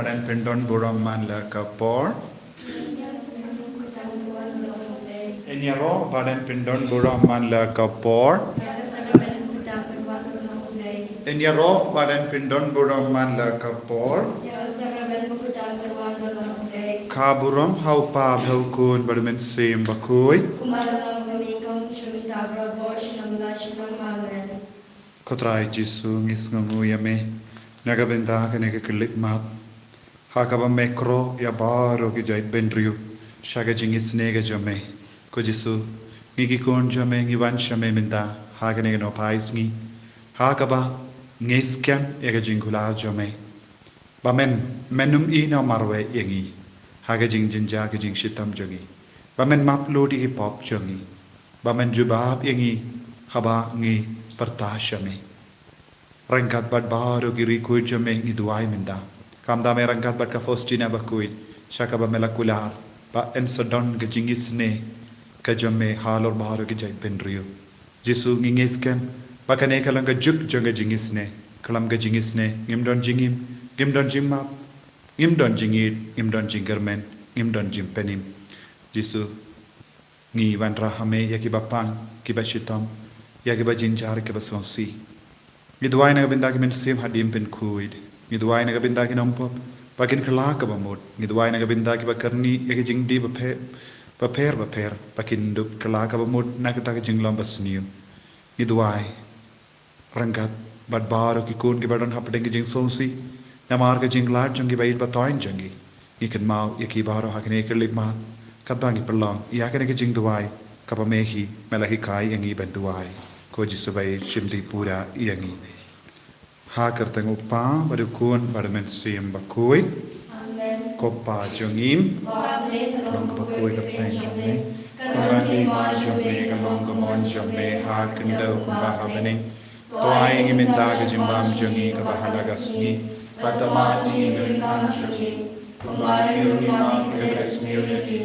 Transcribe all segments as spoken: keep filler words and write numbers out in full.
Ba don pyndon burom man la ka por. Yn ïaroh ba don pyndon burom man la ka por. Yn ïaroh ba don pyndon burom man la ka por. Ka burom ha u Kpa bad ha u Khun bad ha u Mynsiem Bakhuid. Ko Trai Jisu, ngi sngewnguh ïa me na ka bynta kane ka khyllipmat. Ha kaba me khroh ïa baroh ki jaitbynriew sha ka jingisynei ka jong me. Ko Jisu, ngi ki khun jong me ngi wan sha me mynta ha kane ka nongpynsngi, ha kaba ngi skhem ïa ka jingkular jong me. Ba men, men ym ïehnoh marwei ïa ngi ha ka jingjynjar ka jingshitom jong ngi. Ba men map lut ïa ki pop jong ngi. Ba men jubab ïa ngi haba ngi pyrta sha me. Ryngkat bad baroh ki riewkhuid jong me ngi duwai mynta. Kumta me ryngkat bad ka Faustina Bakhuid sha kaba me la kular ba yn sa don ka jingisynei ka jong me halor baroh ki jaitbynriew. Jisu, ngi ngeit skhem ba kane ka long ka juk jong ka jingisynei. Khlem ka jingisynei ngim don jingim, ngim don jingmap, ngim don jingïeit, ngim don jingkyrmen, ngim don jingpynim. Jisu, ngi wanrah ha me ïa kiba pang, kiba shitom, ïa kiba jynjar, kiba sngewsih. Ngi duwai na ka bynta ki mynsiem hadien pynkhuid. Ngi duwai na ka bynta ki nongpop ba kin kylla kaba mut. Ngi duwai na ka bynta kiba kyrni ïa ki jingdih bapher, bapher bapher ba kin dup kylla kaba mut na kata ka jinglong basniew. Ngi duwai ryngkat bad baroh ki khun kiba don hapdeng ki jingsngewsih namar ka jinglait jong ki baieit ba thoiñ jong ngi. Ngi kynmaw ïa ki baroh ha kane ka khyllipmat katba ngi pynlong ïa kane ka jingduwai kaba me hi me la hikai ïa ngi ban duwai. Ko Jisu, ba ïeit, shim dih pura ïa ngi. Ha ka kyrteng u Kpa bad u Khun bad u Mynsiem Bakhuid. Amen. Ko Pa jong ngi, ba ha bneng, ka long kaba khuid ka kyrteng jong me. Ka don ka hima jong me, ka long ka mon jong me ha ka khyndew kumba ha bneng. To ai ïa ngi mynta ka jingbam jong ngi kaba ha la ka sngi. Bad to map ïa ngi ki ryngkang jong ngi, kumba ngi ruh ngi map ïa ki ba sniew ïa ngi.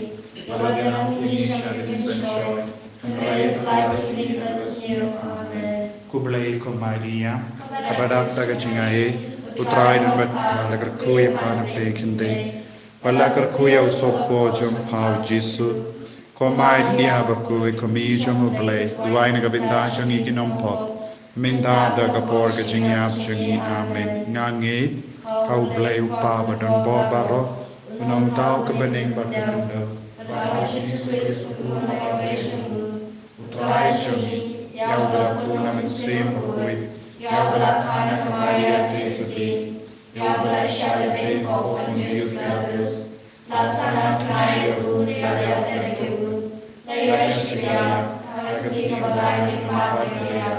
Bad to ym ïeh ïa ngi sha ka jingpynshoi, hynrei to pynlait ïa ngi na ka sngi. Amen. Khublei ko Maria, kaba dap da ka jingaiei, u Trai u don bad pha, la kyrkhu ïa pha na pdeng ki khyndai. Bad la kyrkhu ïa u sohpop jong pha u Jisu. Ko Maria bakhuid, ko Mei jong u Blei, duwai na ka bynta jong ngi ki nongpop, mynta bad ha ka por ka jingïap jong ngi. Amen. Nga ngeit ha u Blei u Kpa badonbor baroh, u Nongthaw uba ha bneng bad uba ha khyndew, bad ha u Jisu Khrist, u Khun ba la ïeit jong u, u Trai jong ngi, ïa uba la pun na u Mynsiem Bakhuid, ïa uba la kha na ka Maria Theisotti, ïa uba la shah lehbeiñ ha u Pontius Pilatus, la sahnarphna ïa u, la ïap bad la kiew, la ïaishah sha ka khlieh, ha ka sngi kaba lai, ha ka kyrpad jong ka Maria,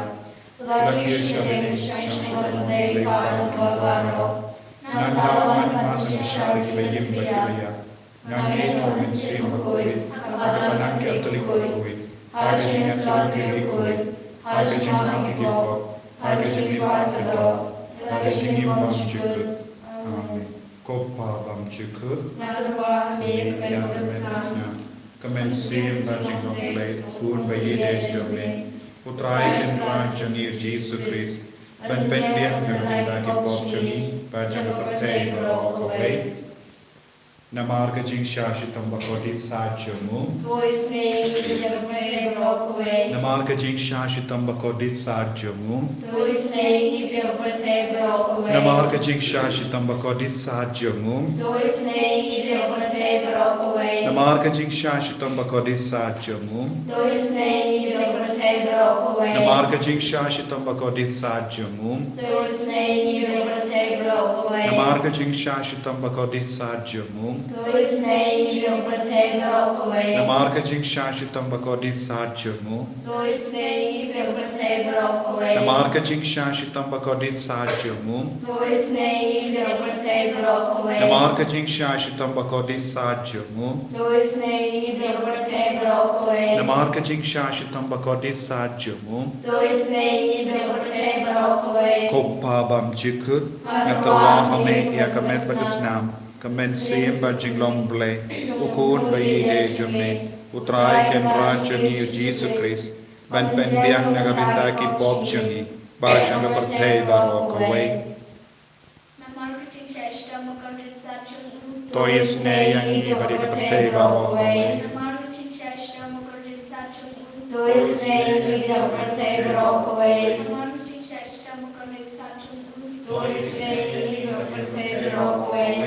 la kiew sha ka lynti shong sha ka lynti jong ki badonbor baroh. Nangta u wan ban pynshai ïa kiba im bad kiba ïap. Nga ngeit ha u Mynsiem Bakhuid, ha ka balang Katholik bakhuid, ha ka jingïasyllok ki riewkhuid, ha ka jingmap ki pop, ha ka jingmihpat ka doh, ha ka jingim bymjukut. Amen. Ko Pa bymjukut, nga duwai ha me, kmen bad ka snam, kmen siem bad jinglong Blei, u Khun ba ïeit jong me, u Trai Kynrad jong ngi u Jisu Khrist, ban pynbiang na ka bynta ki pop jong ngi bad jong ka pyrthei baroh kawei. Namar ka jingshah shitom bakordit sat jong u. To isynei ïa ngi biang pyrthei baroh kawei. Namar ka jingshah shitom bakordit sat jong u. To isynei ïa ngi biang pyrthei baroh kawei. Namar ka jingshah shitom bakordit sat jong u. To isynei ïa ngi biang pyrthei baroh kawei. Namar ka jingshah shitom bakordit sat jong u. To isynei ïa ngi biang pyrthei baroh kawei. Namar ka jingshah shitom bakordit sat jong u. To isynei ïa ngi biang pyrthei baroh kawei. Namar ka jingshah shitom bakordit sat jong u. To isynei ïa ngi biang pyrthei baroh kawei. Namar ka jingshah shitom bakordit sat jong u. To isynei ïa ngi biang pyrthei baroh kawei. Namar ka jingshah shitom bakordit sat jong u. To isynei ïa ngi biang pyrthei baroh kawei. Namar ka jingshah shitom bakordit sat jong u. To isynei ïa ngi biang pyrthei baroh kawei. Namar ka jingshah shitom bakordit sat jong u. To isynei ïa ngi biang pyrthei baroh kawei. Ko Pa bymjukut, nga kylla ha me ïa ka met bad ka snam, kmen siem bad jinglong Blei, u Khun ba ïeit jong me, u Trai Kynrad jong ngi u Jisu Khrist, ban pynbiang na ka bynta ki pop jong ngi bad jong ka pyrthei baroh kawei. Namar ka jingshah shitom bakordit To isynei ïa ngi bad ïa ka pyrthei baroh kawei. To isynei ïa ngi bad ïa ka pyrthei baroh kawei. To isynei ïa ngi bad ïa ka pyrthei baroh kawei.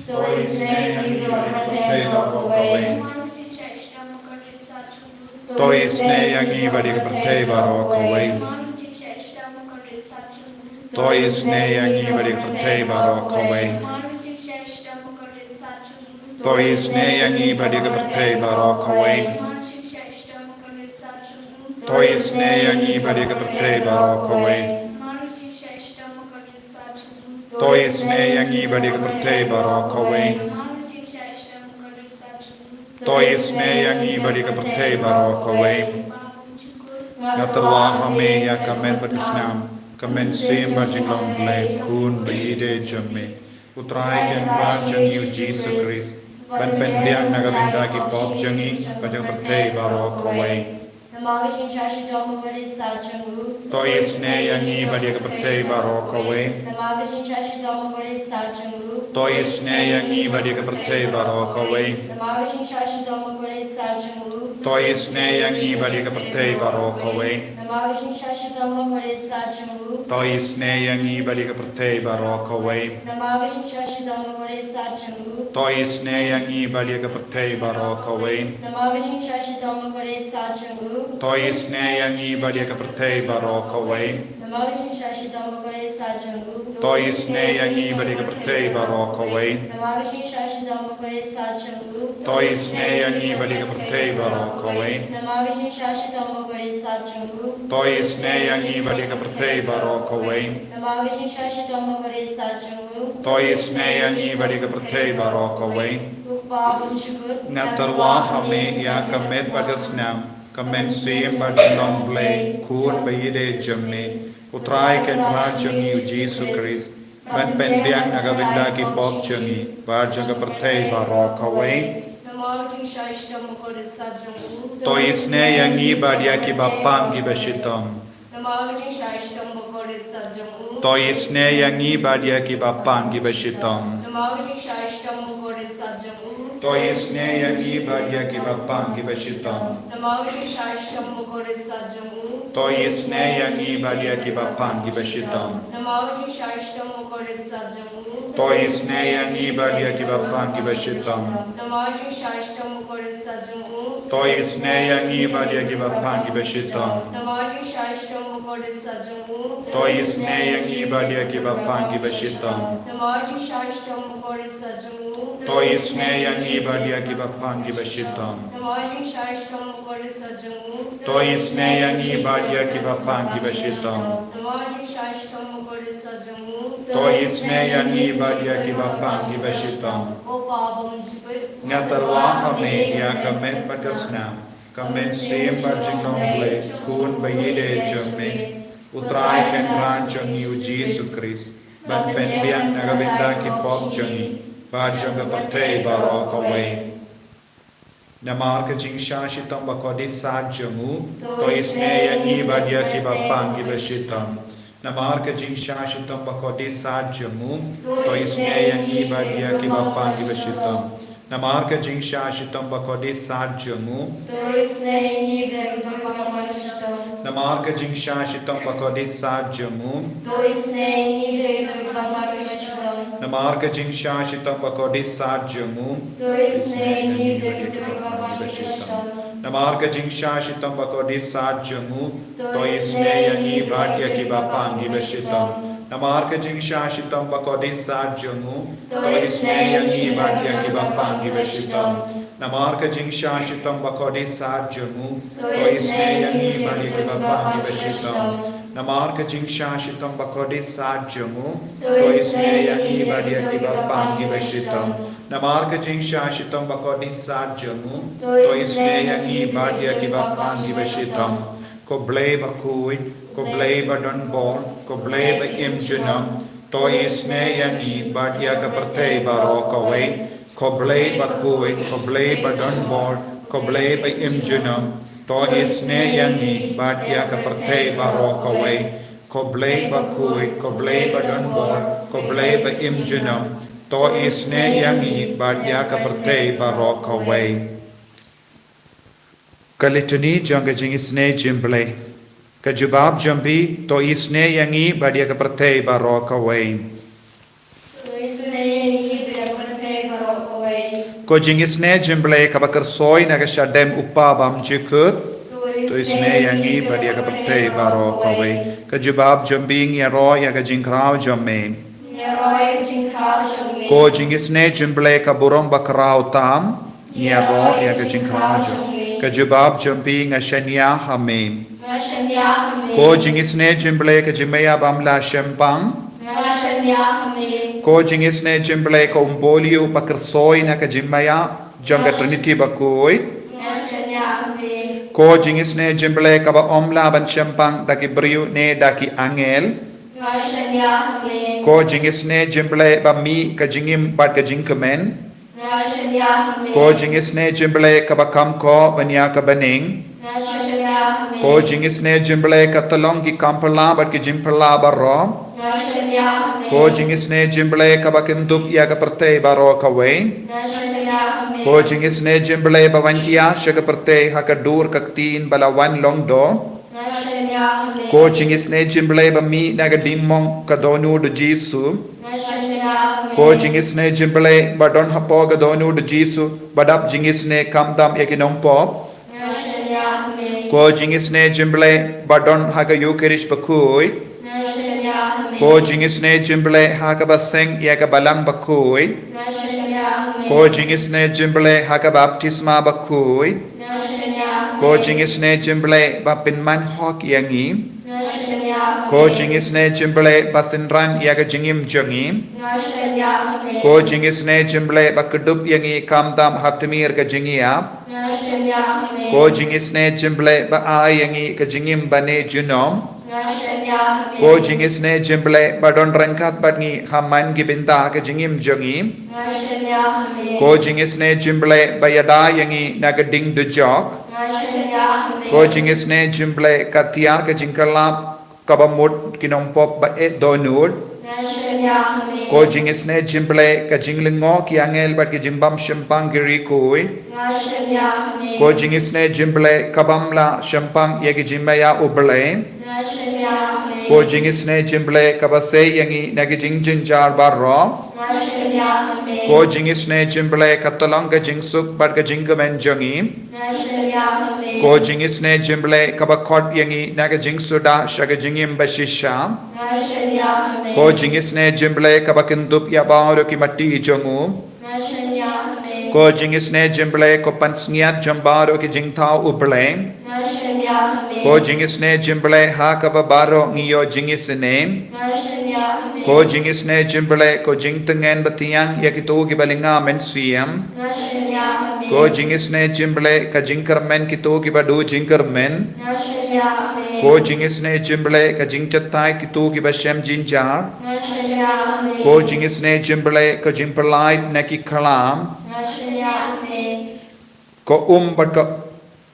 To isynei ïa ngi bad ïa ka pyrthei baroh kawei. To isynei ïa ngi bad ïa ka pyrthei baroh kawei. To isynei ïa ngi bad ïa ka pyrthei baroh kawei. To isynei ïa ngi bad ïa ka pyrthei baroh kawei. To isynei ïa ngi bad ïa ka pyrthei baroh kawei. To isynei ïa ngi bad ïa ka pyrthei baroh kawei. To isynei ïa ngi bad ïa ka pyrthei baroh kawei. Nga tyrwa ha me ïa ka met bad ka snam, ka mynsiem bad jinglong Blei khun ba ïeit jong me. U Trai Kynrad jong ngi U Jisu Khrist, ban pynbiang na ka bynta ki pop jong ngi bad jong ka pyrthei baroh kawei. Namar ka jingshah shitom bakordit sat jong u. To isynei ïa ngi bad ïa ka pyrthei baroh kawei. Namar ka jingshah shitom bakordit sat jong u. To isynei ïa ngi bad ïa ka pyrthei baroh kawei. Namar ka jingshah shitom bakordit sat jong u. To isynei ïa ngi bad ïa ka pyrthei baroh kawei. Namar ka jingshah shitom bakordit sat jong u. To isynei ïa ngi bad ïa ka pyrthei baroh kawei. Namar ka jingshah shitom bakordit sat jong u. To isynei ïa ngi bad ïa ka pyrthei baroh kawei. Namar ka jingshah shitom bakordit sat jong u. To isynei ïa ngi bad ïa ka pyrthei baroh kawei. Namar ka jingshah shitom bakordit sat jong u. To isynei ïa ngi bad ïa ka pyrthei baroh kawei. Namar ka jingshah shitom bakordit sat jong u. To isynei ïa ngi bad ïa ka pyrthei baroh kawei. Namar ka jingshah shitom bakordit sat jong u. To isynei ïa ngi bad ïa ka pyrthei baroh kawei. Namar ka jingshah shitom bakordit sat jong u. To isynei ïa ngi bad ïa ka pyrthei baroh kawei. Ko Pa bymjukut. Nga tyrwa ha me ïa ka met bad ka snam, ka mynsiem bad jinglong Blei khun ba ïeit jong me, U Trai Kynrad jong ngi U Jisu Khrist, ban pynbiang na ka bynta ki pop jong ngi bad jong ka pyrthei baroh kawei. Namar ka jingshah shitom bakordit sat jong u. To isynei ïa ngi bad ïa kiba pang kiba shitom. Namar ka jingshah shitom bakordit sat jong u. To isynei ïa ngi bad ïa kiba pang kiba shitom. Namar ka jingshah shitom bakordit sat jong u. To isynei ïa ngi bad ïa kiba pang kiba shitom. Namar ka jingshah shitom bakordit sat jong u. To isynei ïa ngi bad ïa kiba pang kiba shitom. Namar ka jingshah shitom bakordit sat jong u. To isynei ïa ngi bad ïa kiba pang kiba shitom. Namar ka jingshah shitom bakordit sat jong u. To isynei ïa ngi bad ïa kiba pang kiba shitom. Namar ka jingshah shitom bakordit sat jong u. To isynei ïa ngi bad ïa kiba pang kiba shitom. Namar ka jingshah shitom bakordit sat jong u. To isynei ïa ngi bad ïa kiba pang kiba shitom. Namar ka jingshah shitom bakordit sat jong u. To isynei ïa ngi bad ïa kiba pang kiba shitom. Namar ka jingshah shitom bakordit sat jong u. To isynei ïa ngi bad ïa kiba pang kiba shitom. Ko Pa bymjukut. Nga tyrwa ha me ïa ka met bad ka snam, ka mynsiem bad jinglong Blei khun ba ïeit jong me, U Trai Kynrad jong ngi U Jisu Khrist, ban pynbiang na ka bynta ki pop jong ngi bad jong ka pyrthei baroh kawei. Namar ka jingshah shitom bakordit sat jong u. To isynei ïa ngi bad ïa kiba pang kiba shitom. Namar ka jingshah shitom bakordit sat jong u. To isynei ïa ngi bad ïa kiba pang kiba shitom. Namar ka jingshah shitom bakordit sat jong u. To isynei ïa ngi bad ïa kiba pang kiba shitom. Namar ka jingshah shitom bakordit sat jong u. To isynei ïa ngi bad ïa kiba pang kiba shitom. Namar ka jingshah shitom bakordit sat jong u. To isynei ïa ngi bad ïa kiba pang kiba shitom. Namar ka jingshah shitom bakordit sat jong u. To isynei ïa ngi bad ïa kiba pang kiba shitom. Namar ka jingshah shitom bakordit sat jong u. To isynei ïa ngi bad ïa kiba pang kiba shitom. Namar ka jingshah shitom bakordit sat jong u. To isynei ïa ngi bad ïa kiba pang kiba shitom. Namar ka jingshah shitom bakordit sat jong u. To isynei ïa ngi bad ïa kiba pang kiba shitom. Namar ka jingshah shitom bakordit sat jong u. To isynei ïa ngi bad ïa kiba pang kiba shitom. Ko Blei bakhuid, ko Blei badonbor, ko Blei ba im junom, to isynei ïa ngi bad ïa ka pyrthei baroh kawei. Ko Blei bakhuid, ko Blei badonbor, ko Blei ba im junom, to isynei ïa ngi bad ïa ka pyrthei baroh kawei. Ko Blei bakhuid, ko Blei badonbor, ko Blei baimjunom, to isynei ïa ngi bad ïa ka pyrthei baroh kawei. Ka Litany jong ka jingisynei jingblei. Ka jubab jong phi, to isynei ïa ngi bad ïa ka pyrthei baroh kawei. To isynei ïa ngi bad ïa ka pyrthei baroh kawei. Ko jingisynei jingblei kaba kyrsoi na ka shadem u Kpa bymjukut, to isynei ïa ngi bad ïa ka pyrthei baroh kawei. Ka jubab jong phi, ngi ïaroh ïa ka jingkhraw jong me. Ngi ïaroh ïa ka jingkhraw jong me. Ko jingisynei jingblei ka burom bakhraw tam, ngi ïaroh ïa ka jingkhraw jong me. Ka jubab jong phi, nga shaniah ha me. Nga shaniah ha me. Ko jingisynei jingblei ka jingmaïa bym lah shempang, nga shaniah ha me. Ko jingisynei jingblei ka umpohliew ba kyrsoi na ka jingmaïa jong ka Trinity bakhuid, nga shaniah ha me. Ko jingisynei jingblei kaba ym lah ban shempang da ki briew ne da ki angel, nga shaniah ha me. Ko jingisynei jingblei ba mih ka jingim bad ka jingkmen, nga shaniah ha me. Ko jingisynei jingblei kaba kham khoh ban ïa ka bneng, nga shaniah ha me. Ko jingisynei jingblei ka tyllong ki kam phylla bad ki jingphylla baroh, nga shaniah ha me. Ko jingisynei jingblei kaba kyndup ïa ka pyrthei baroh kawei, nga shaniah ha me. Ko jingisynei jingblei ba wan khia sha ka pyrthei ha ka dur ka ktien ba la wan long doh, nga shaniah ha me. Ko jingisynei jingblei ba mih na ka diengmong ka dohnud u Jisu, nga shaniah ha me. Ko jingisynei jingblei ba don hapoh ka dohnud u Jisu ba dap jingisynei khamtam ïa ki nongpop, nga shaniah ha me. Ko jingisynei jingblei ba don ha ka Eucharist bakhuid, nga shaniah ha me. Ko jingisynei jingblei ha kaba seng ïa ka balang bakhuid, nga shaniah ha me. Ko jingisynei jingblei ha ka baptisma bakhuid, nga shaniah ha me. Ko jingisynei jingblei ba pynman hok ïa ngi, nga shaniah ha me. Ko jingisynei jingblei ba synran ïa ka jingim jong ngi, nga shaniah ha me. Ko jingisynei jingblei ba kdup ïa ngi khamtam ha tmier ka jingïap, nga shaniah ha me. Ko jingisynei jingblei ba ai ïa ngi ka jingim bane junom, nga shaniah ha me. Ko jingisynei jingblei ba don ryngkat bad ngi ha man ki bynta ka jingim jong ngi, nga shaniah ha me. Ko jingisynei jingblei ba ïada ïa ngi na ka ding dujok, nga shaniah ha me. Ko jingisynei jingblei ka tiar ka jingkylla kaba mut ki nongpop ba eh dohnud, nga shaniah ha me. Ko jingisynei jingblei ka jinglyngngoh ki angel bad ki jingbym shempang ki riewkhuid, nga shaniah ha me. Ko jingisynei jingblei ka bym lah shempang ïa ki jingmaïa u Blei, nga shaniah ha me. Ko jingisynei jingblei kaba sei ïa ngi na ki jingjynjar baroh, nga shaniah ha me. Ko jingisynei jingblei ka tyllong ka jingsuk bad ka jingkmen jong ngi, nga shaniah ha me. Ko jingisynei jingblei kaba khot ïa ngi na ka jingsuda sha ka jingim bashisha, nga shaniah ha me. Ko jingisynei jingblei kaba kyndup ïa baroh ki mati jong u, nga shaniah ha me. Ko jingisynei jingblei ko pansngiat jong baroh ki jingthaw u Blei, nga shaniah ha me. Ko jingisynei jingblei ha kaba baroh ngi ïoh jingisynei, nga shaniah ha me. Ko jingisynei jingblei ko jingtngen bthiang ïa kito kiba lynga mynsiem, nga shaniah ha me. Ko jingisynei jingblei ka jingkyrmen kito kiba duh jingkyrmen, nga shaniah ha me. Ko jingisynei jingblei ka jingjatai kito kiba shem jynjar, nga shaniah ha me. Ko jingisynei jingblei ka jingpyllait na ki khlam, nga shaniah ha me. Ka um bad ka,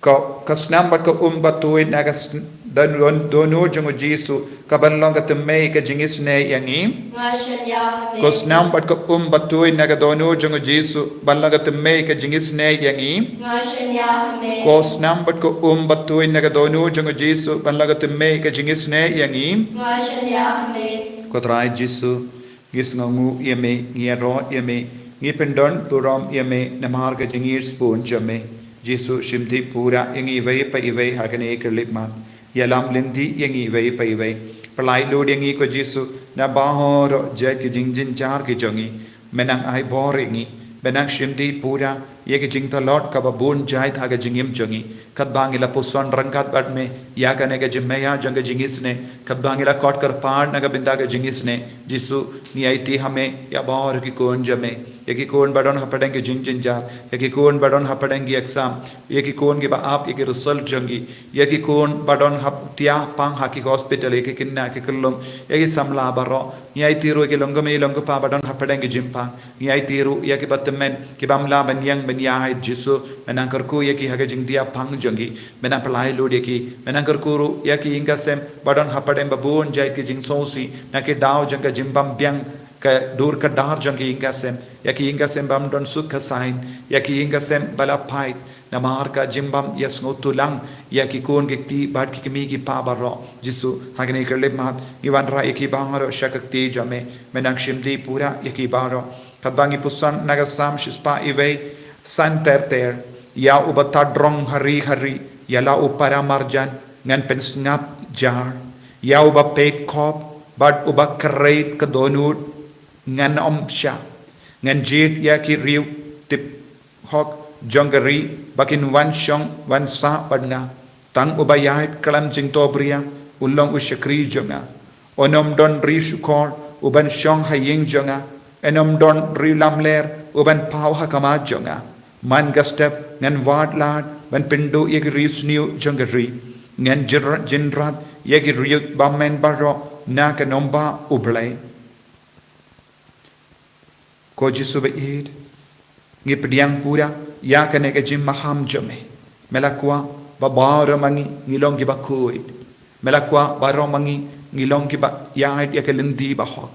ka, ka snam bad ka um ba tuid na ka sn-, don, don, dohnud jong u Jisu, ka ban long ka thymmei ka jingisynei ïa ngi, nga shaniah ha me. Ka snam bad ka um ba tuid na ka dohnud jong u Jisu ban long ka thymmei ka jingisynei ïa ngi, nga shaniah ha me. Ka snam bad ka um ba tuid na ka dohnud jong u Jisu ban long ka thymmei ka jingisynei ïa ngi, nga shaniah ha me. Ko Trai Jisu, ngi sngewnguh ïa me, ngi ïaroh ïa me, ngi pyndon burom ïa me namar ka jingïaspun jong me. Jisu, shimti pura ïa ngi iwei pa iwei ha kane ka khyllipmat. Ïalam lynti ïa ngi iwei pa iwei. Pyllait lut ïa ngi ko Jisu na baroh jait ki jingjynjar ki jong ngi. Me nang ai bor ïa ngi. Me nang shimti pura ïa ki jingtlot kaba bun jait ha ka jingim jong ngi. Katba ngi la puson ryngkat bad me ïa kane ka jingmaïa jong ka jingisynei, katba ngi la kot kyrpad na ka bynta ka jingisynei, Jisu, ngi aiti ha me ïa baroh ki khun jong me. ïa ki khun ba don hapdeng ki jingjynjar, ïa ki khun ba don hapdeng ki exam, ïa ki khun kiba ap ïa ki result jong ki, ïa ki khun ba don hap tia pang ha ki hospital, ïa ki khynnah ki khyllung, ïa ki samla baroh. Ngi aiti ruh ïa ki longkmie longkpa ba don hapdeng ki jingpang. Ngi aiti ruh ïa kiba tymmen, ki bym lah ban ïeng ban ïaid, Jisu, me nang kyrkhu ïa ki ha ka jingtia pang jong ki, me nang pynlait lut ïa ki, me nang kyrkhu ruh ïa ki ïing ki sem ba don hapdeng ba bun jait ki jingsngewsih na ki daw jong ka jingbym biang ka dur ka dar jong ki ïing ki sem, ïa ki ïing ki sem bym don suk ka saiñ, ïa ki ïing ki sem ba la pait namar ka jingbym ïasngewthuh lang ïa ki khun ki kti bad ki kmie ki kpa baroh. Jisu, ha kane ka khyllipmat ngi wanrah ïa ki baroh sha ka kti jong me, me nang shim dih pura ïa ki baroh. Katba ngi puson na ka Salm shispah iwei, san ter ter: Ïa uba tad rong ha ri ha ri, ïa la u para marjan ngan pynsngap jar. Ïa uba peit khop bad uba kyreit ka dohnud ngan ym shah. Ngan jied ïa ki riewtip hok jong ka ri ba kin wan shong wan sah bad nga. Tang uba ïaid khlem jingthoh bria un long u shakri jong nga. Un ym don ri shukor uban shong ha ïing jong nga. Un ym don ri lamler uban paw ha khmat jong nga. Man ka step ngan wad lad ban pynduh ïa ki ri sniew jong ka ri. Ngan jynr-, jynrat ïa ki riew bymmen baroh na ka nongbah U Blei. Ko Jisu ba ïeit, ngi pdiang pura ïa kane ka jingmaham jong me. Me la kwah ba baroh ma ngi ngi long kiba khuid. Me la kwah baroh ma ngi ngi long kiba ïaid ïa ka lynti ba hok.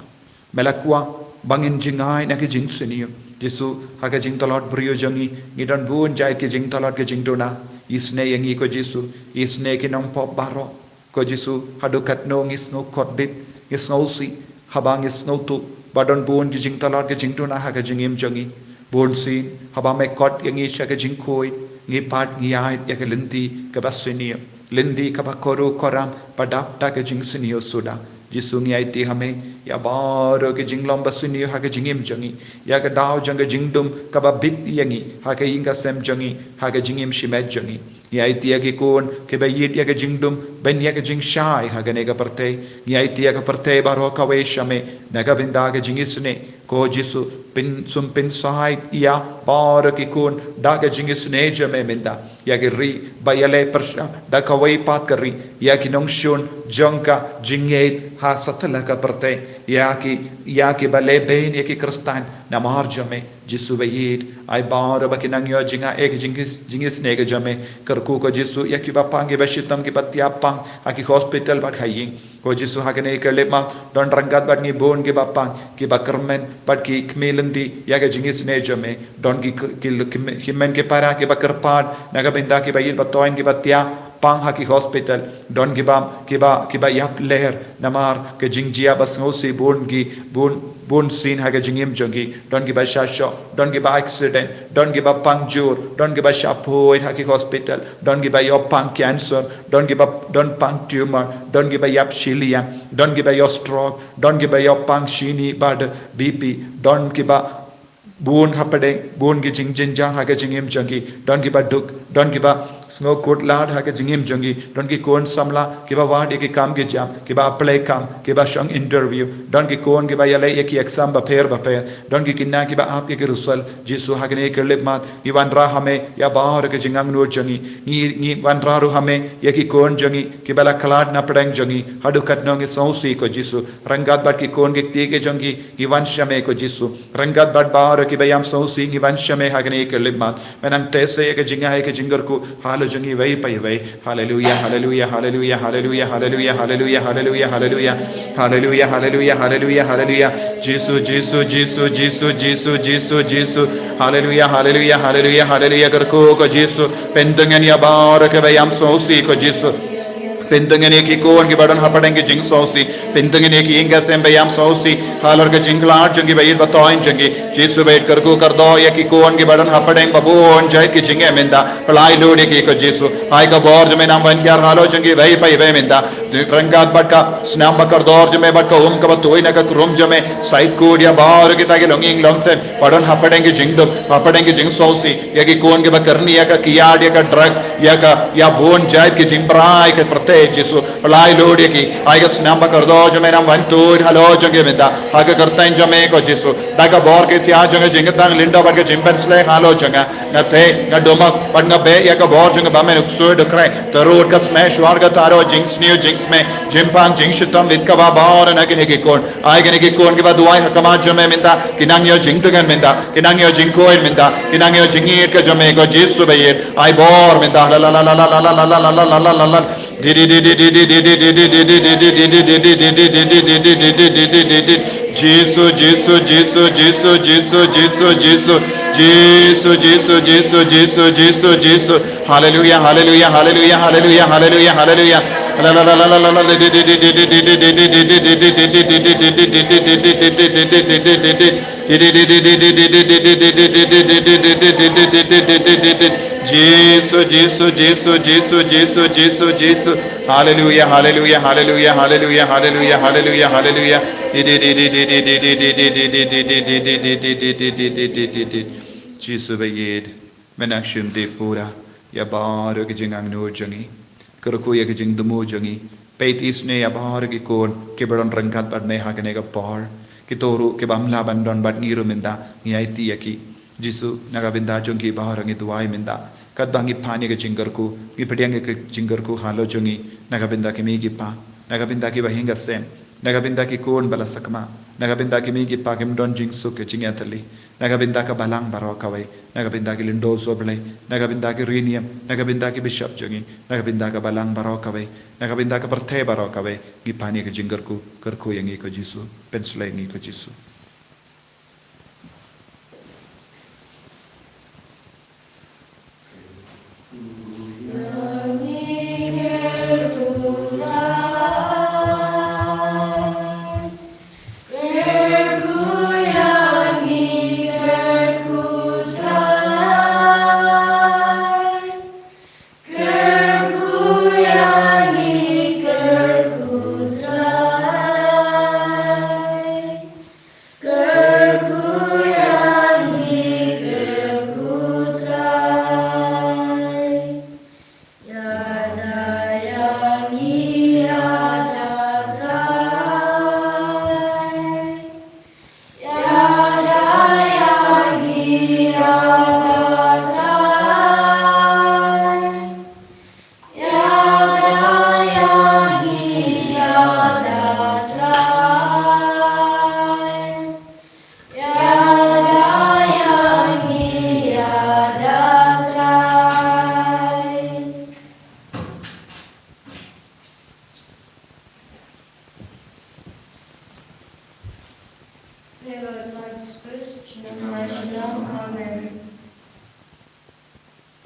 Me la kwah ba ngin jngai na ka jingsniew. Jisu, ha ka jingtlot briew jong ngi ngi don bun jait ki jingtlot ki jingduna. Isynei ïa ngi ko Jisu, isynei ki nongpop baroh. Ko Jisu, haduh katno ngi sngew kordit, ngi sngewsih, haba ngi sngewthuh ba don bun ki jingtlot ki jingduna ha ka jingim jong ngi. Bunsien haba me khot ïa ngi sha ka jingkhuid, ngi pat ngi ïaid ïa ka lynti kaba sniew, lynti kaba koru koram, ba dap da ka jingsniew suda. Jisu, ngi aiti ha me ïa baroh ki jinglong ba sniew ha ka jingim jong ngi, ïa ka daw jong ka jingdum kaba bit ïa ngi ha ka ïing ka sem jong ngi, ha ka jingim shimet jong ngi. Ngi aiti ïa ki khun kiba ïeit ïa ka jingdum ban ïa ka jingshai ha kane ka pyrthei. Ngi aiti ïa ka pyrthei baroh kawei sha me na ka bynta ka jingisynei. Ko Jisu, pyn-, sngewbha pynsah ïa baroh ki khun da ka jingisynei jong me mynta. Ïa ki ri ba ïaleh pyrshah da kawei pat ka ri, ïa ki nongshun jong ka jingngeit ha satlak ka pyrthei, ïa ki, ïa kiba leh beiñ ïa ki Khristan namar jong me. Jisu ba ïeit, ai baroh ba kin nang ïoh jingaiei ka jingis-, jingisynei ka jong me. Kyrkhu ko Jisu ïa kiba pang, kiba shitom, kiba tia pang ha ki hospital bad ha ïing. Ko Jisu, ha kane ka khyllipmat don ryngkat bad ngi bun kiba pang, kiba kyrmen bad ki khmih lynti ïa ka jingisynei jong me. Don ki, ki, ki, ki hynmen ki para kiba kyrpad na ka bynta kiba ïeit ba thoiñ, kiba tia pang ha ki hospital. Don kiba, kiba, kiba ïap ler namar ka jingjia ba sngewsih, bun ki, bun, bun sien ha ka jingim jong ki. Don kiba shah shoh, don kiba accident, don kiba pang jur, don kiba shah phuid ha ki hospital, don kiba ïoh pang cancer, don kiba don pang tumor, don kiba ïap shiliang, don kiba ïoh stroke, don kiba ïoh pang shini bad B P, don kiba bun hapdeng bun ki jingjynjar ha ka jingim jong ki, don kiba duk, don kiba sngewkhuslai ha ka jingim jong ki, don ki khun samla kiba wad ïa ki kam ki jam, kiba apply kam, kiba shong interview, don ki khun kiba ïaleh ïa ki exam bapher bapher, don ki khynnah kiba ap ïa ki result. Jisu, ha kane ka khyllipmat ngi wanrah ha me ïa baroh ka jingangnud jong ngi. Ngi, ngi wanrah ruh ha me ïa ki khun jong ngi kiba la khlad na pdeng jong ngi. Haduh katno ngi sngewsih ko Jisu. Ryngkat bad ki khun ki kti ki jong ngi, ngi wan sha me ko Jisu. Ryngkat bad baroh kiba ïam sngewsih ngi wan sha me ha kane ka khyllipmat. Me nang test ïa ka jingai ka jingkyrkhu halor jong ngi iwei pa iwei. Haleluia, haleluia, haleluia, haleluia, haleluia, haleluia, haleluia, haleluia. Haleluia, haleluia, haleluia, haleluia. Jisu, Jisu, Jisu, Jisu, Jisu, Jisu, Jisu. Haleluia, haleluia, haleluia, haleluia. Kyrkhu ko Jisu. Pyntngen ïa baroh kiba ïam sngewsih ko Jisu. Pyntngen ïa ki khun kiba don hapdeng ki jingsngewsih. Pyntngen ïa ki ïing ki sem ba ïam sngewsih halor ka jingkhlad jong ki ba ïeit ba thoiñ jong ki. Jisu ba ïeit, kyrkhu kyrdoh ïa ki khun kiba don hapdeng ba bun jait ki jingeh mynta. Pynlait lut ïa ki ko Jisu. Ai ka bor jong me nang ban hiar halor jong ki iwei pa iwei mynta. Ryngkat bad ka snam ba kordor jong me bad ka um kaba tuid na ka khrum jong me. Sait kut ïa baroh kita ki longïing longsem ba don hapdeng ki jingdum, hapdeng ki jingsngewsih. Ïa ki khun kiba kyrni ïa ka kiad, ïa ka drug, ïa ka, ïa bun jait ki jingbrai ka pyrthei. Jisu, pynlait lut ïa ki, ai ka snam ba kordor jong me nang wan tuid halor jong ki mynta, ha ka kyrteng jong me ko Jisu, da ka bor ki tia jong ka jingkyrkhu lyndoh bad ka jingpynsleh halor jong nga, nga theh, nga dumok, bad nga beh ïa ka bor jong ka ba me nuksuid u khreh, te ruh ka sma shuwa ka thaw jingsniew jingsma, jingpang jingshitom leit kaba bor na kine ki khun, ai kine ki khun kiba duwai ha khmat jong me mynta, ki nang ïoh jingtngen mynta, ki nang ïoh jingkhuid mynta, ki nang ïoh jingïeit ka jong me ko Jisu ba ïeit, ai bor mynta, la la la la la la la la la la la la la. Jisu, Jisu, Jisu, Jisu, Jisu, Jisu, Jisu, Jisu, Jisu, Jisu, Jisu, Jisu, Jisu, Jisu. Hallelujah, hallelujah, hallelujah, hallelujah, hallelujah, hallelujah. La la la la la la la. Jisu, Jisu, Jisu, Jisu, Jisu, Jisu, Jisu. Hallelujah, hallelujah, hallelujah, hallelujah, hallelujah, hallelujah, hallelujah. Jisu ba ïeit. Men nang shim dih pura ïa baroh ki jingangnud jong ngi. Kyrkhu ïa ki jingthmu jong ngi. Peit isynei ïa baroh ki khun kiba don ryngkat bad me ha kane ka por. Kito ruh ki bym lah ban don bad ngi ruh mynta, ngi aiti ïa ki. Jisu, na ka bynta jong ki baroh ngi duwai mynta. Katba ngi pan ïa ka jingkyrkhu, ngi pdiang ïa ka jingkyrkhu halor jong ngi, na ka bynta ki mei ki pa, na ka bynta ki bahaïing hasem, na ka bynta ki khun ba la sakma, na ka bynta ki mei ki pa kim don jingsuk ka jingïatylli, na ka bynta ka balang baroh kawei, na ka bynta ki lyngdoh soh Blei, na ka bynta ki riewniam, na ka bynta ki bishop jong ngi, na ka bynta ka balang baroh kawei, na ka bynta ka pyrthei baroh kawei, ngi pan ïa ka jingkyrkhu, kyrkhu ïa ngi ko Jisu, pynshlei ïa ngi ko Jisu. Amen.